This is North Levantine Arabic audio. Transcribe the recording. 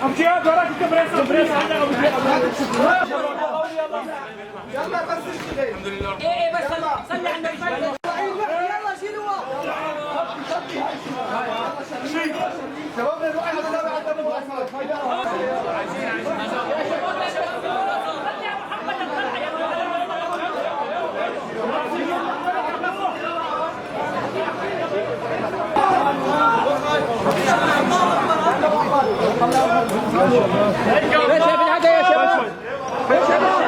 ابو جهاد، وراك الكبريس، الكبريس عندك ابو جهاد. يلا بس اشتغل. ايه ايه، بس صلي على النبي. يلا شيلوها. شباب، نروح على صلي على محمد الطلعه يا. يا شباب، يا شباب، يا شباب.